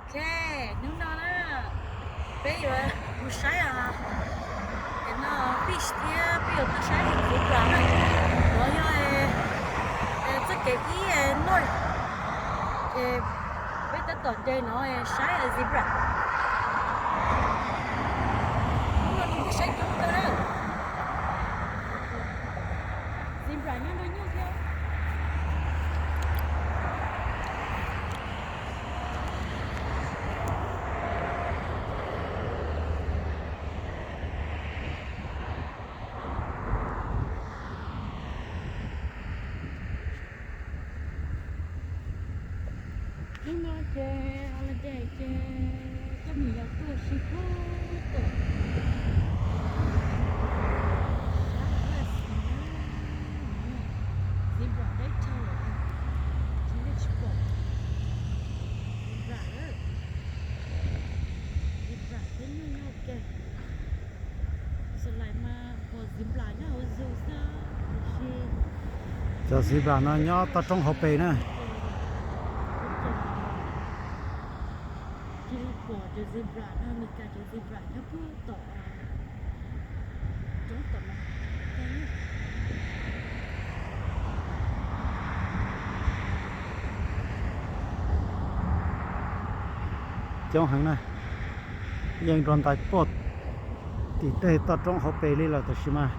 Ok, hnub no na peb yuav mus saib os, es no peb thiab peb yuav tuaj saib zebra na. No yog txoj kev ib no, ces peb tab tom nce no saib zebra. Hnub no peb saib coob kawg na. Zebra nyob nrog nyuj thiab. Hnub no ces holiday ces coj mus yos tuaj si puag tom sab West na. Zebra deb tshaj lawm, tsis nej tsis pom. Zebra, zebra thiab nyuj nyob ua ke. Xav lais mas pom zebra nyob hauv zoo xwb, tiam sis cov zebra no nyob toj roob hauv pes na. Cia li pom cov zebra no, Meskas cov zebra nyob puag tom roob tom no. Coob heev na, yeej rau ntais puag tim tej toj roob hauv pes li lawm tab sis mas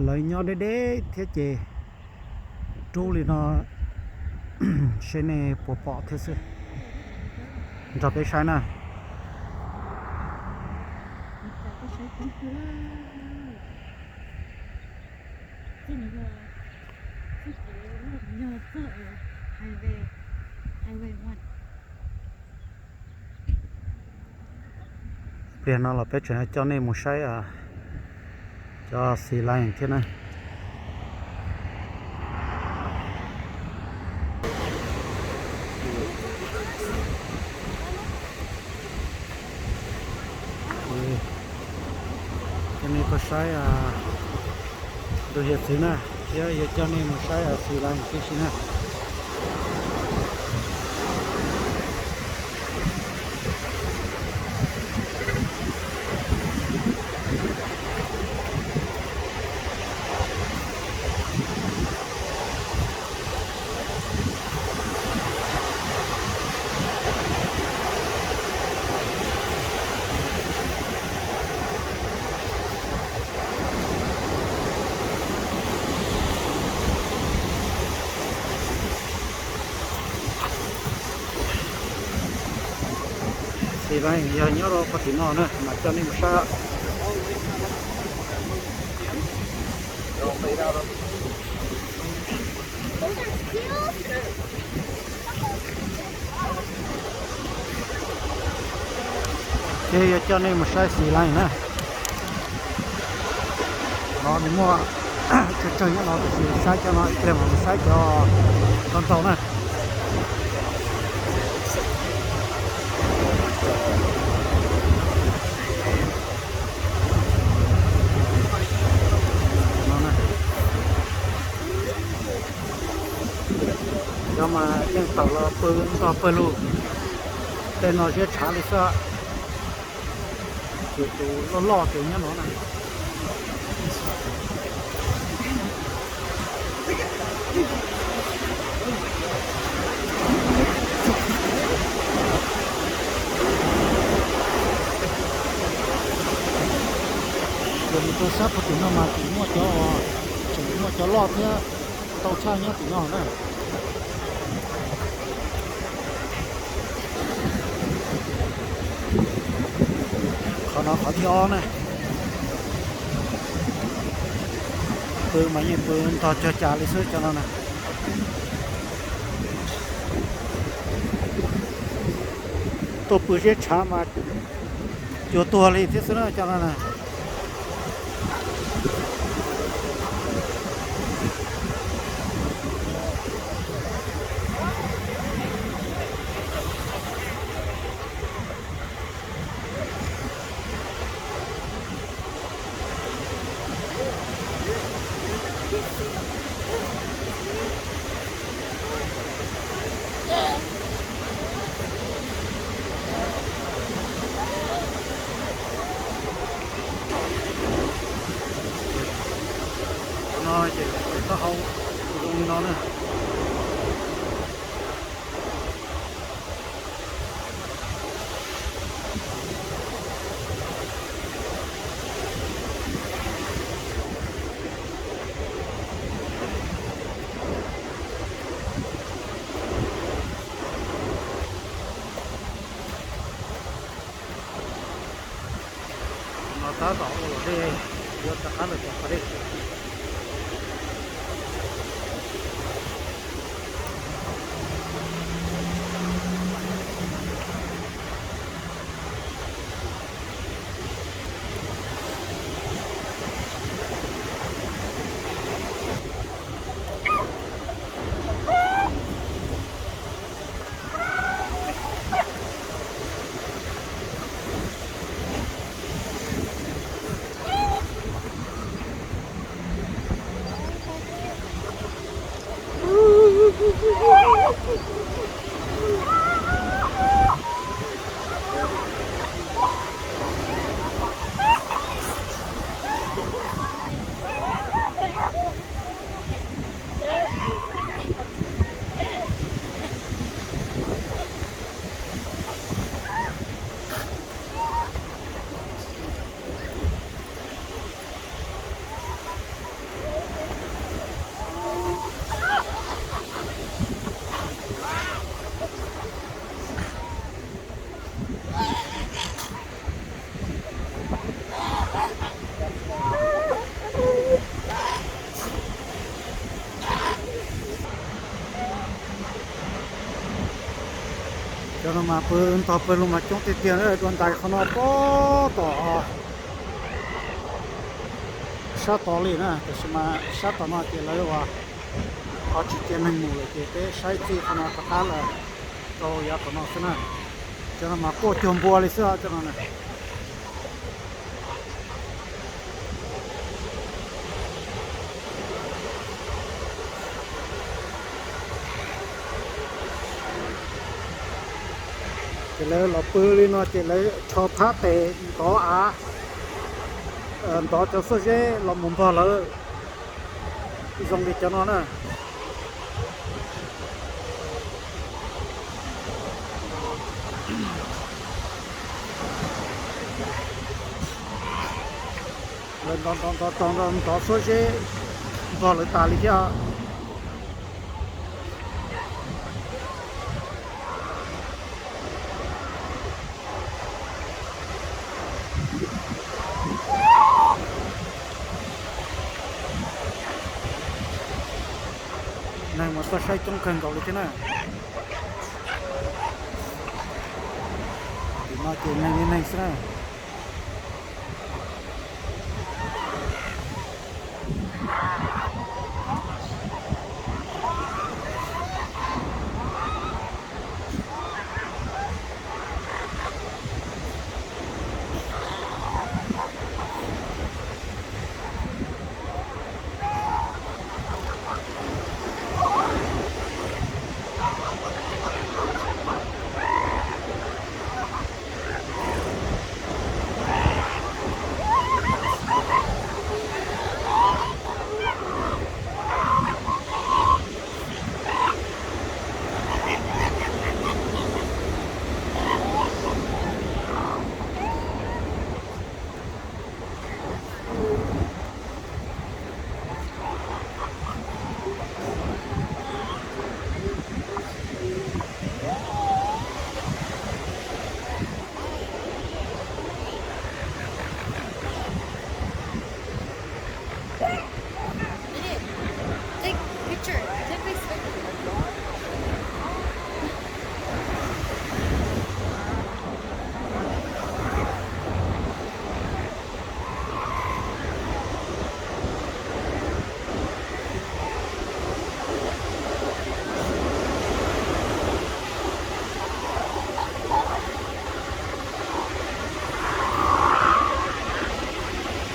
lawv nyob deb deb thiab ces rub li no seb nej puas pom thiab xwb. Nrog peb saib na. Pliag no los peb tseem coj nej mus saib cov sea lion thiab na. Coj nej tuaj saib ntug hiav txwv na, thiab yuav coj nej mus saib sea lion tib si na. Xis lais yog nyob rau puag tim no na, mas coj nej mus saib. Ces yuav coj nej mus saib xis lais na. No nws muaj tsawg tsawg nyob no tiam sis saib cov no ib pliag mas mus saib cov ntau ntau na. Cov mas yeej tawm los pw ntog pawg lug. Tej no ziab tshav li xwb. Ces tus loj loj ces nyob no na. Yog mus rau sab puag tim no mas tseem muaj cov, tseem muaj cov loj thiab ntau tshaj nyob tim no na. Qhov no qhov thib ob na. Pw mas yeej pw ntog cog cas li xwb cov no na. Tuaj pw ziab tshav mas cuag tuag li thiab xwb na cov no na. Tab tom ua luam dej, yuav rov qab los cov qhov dej. Cov no mas pw ntog pawg lug mas coob tiag tiag, dua ntais qhov no pob tom sab tod li na, tiam sis mas sab tom no ces lawv ua ho tsis cia neeg mus lawm ces peb saib txij qhov no rov qab los rau yav tom no xwb na. Cov no mas quaj cuag npua li xwb os cov no na. Ces lawv los pw li no ces lawv rho phab tes ntov av, ntov cov xuab zeb los mus npog lawv zoo li cov no na. Lawv ntov ntov ntov ntov ntov xuab zeb npog lawv tas li thiab. Neeg mas tuaj saib coob kawg nkaus li thiab na. Tim no ces neeg li neeg xwb na.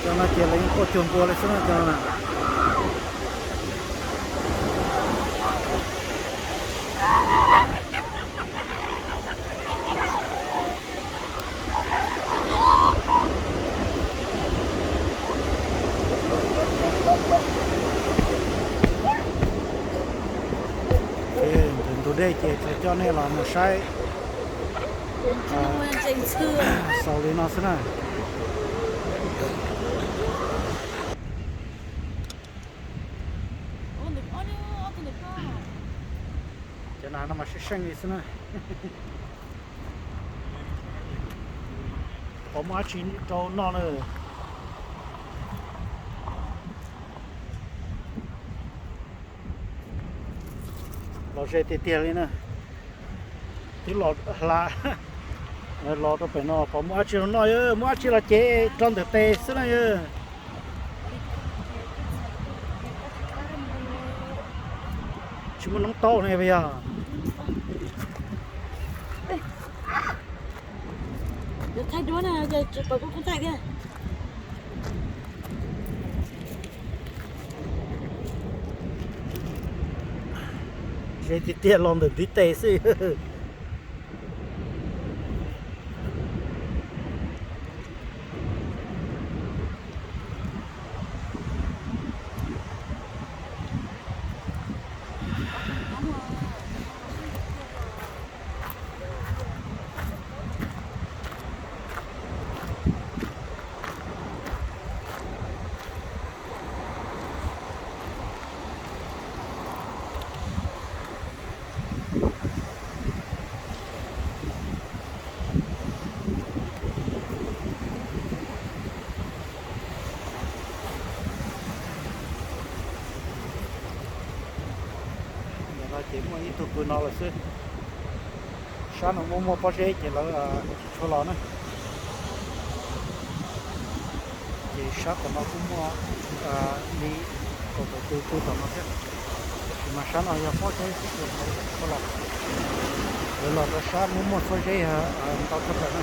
Cov no ces lawv yeej quaj cuag npua li xwb na cov no. Ntug dej ces tsuas coj nej los mus saib xaus li no xwb na. Cov no mas seej seej li xwb na. Pom muaj dab tsi rau noj na. Ze tiag tiag li na. Twb los hla los rau pem no pom muaj dab tsi los noj, muaj dab tsi los cev rau ntawm tes xwb na yog. Tsis muaj noob taub ne puas yog? Thaij duab na, ces tsis pom kuv thaij thiab. Ze tiag tiag los ntawm ntiv tes xwb. Ntawm no ces muaj ib tug pw no lawm xwb. Sab no muaj muaj pob zeb ces lawv tsis tshua los na. Ces sab tom no kuj muaj li kaum tawm tus pw tom no thiab. Tab sis mas sab no yog pob zeb xwb ces lawv tsis tshua los. Lawv los rau sab muaj muaj pob zeb ntau tshaj plaws na.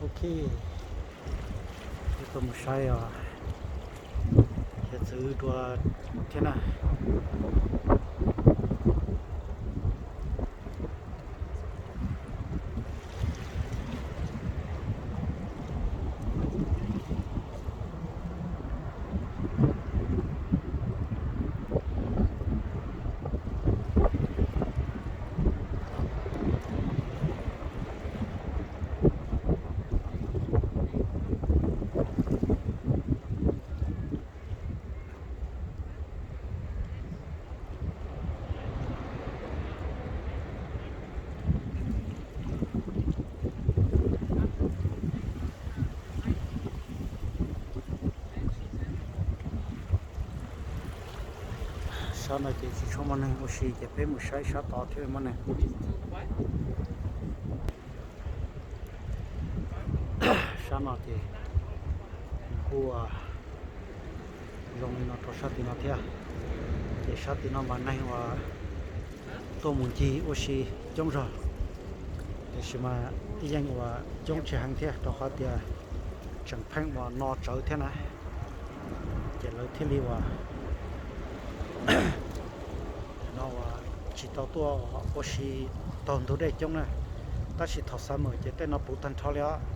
Ok, tau mus saib os, hiav txwv dua thiab na. Sab no ces tsis tshua muaj neeg ua si ces peb mus saib sab tod thiaj li muaj neeg. Sab no ces nws kuj zoo li no rau sab tim no thiab. Ces sab tim no mas neeg uas tuaj mus ncig ua si coob zog, tiam sis mas ib yeej uas coob tsis heev thiab rau qhov tias tseem pheej uas no tsawv thiab na. Ces lawv thiaj li uas no uas tsis tau tuaj ua si taug ntug dej coob na. Tab sis thaum summer ces tej no puv tag nrho li os.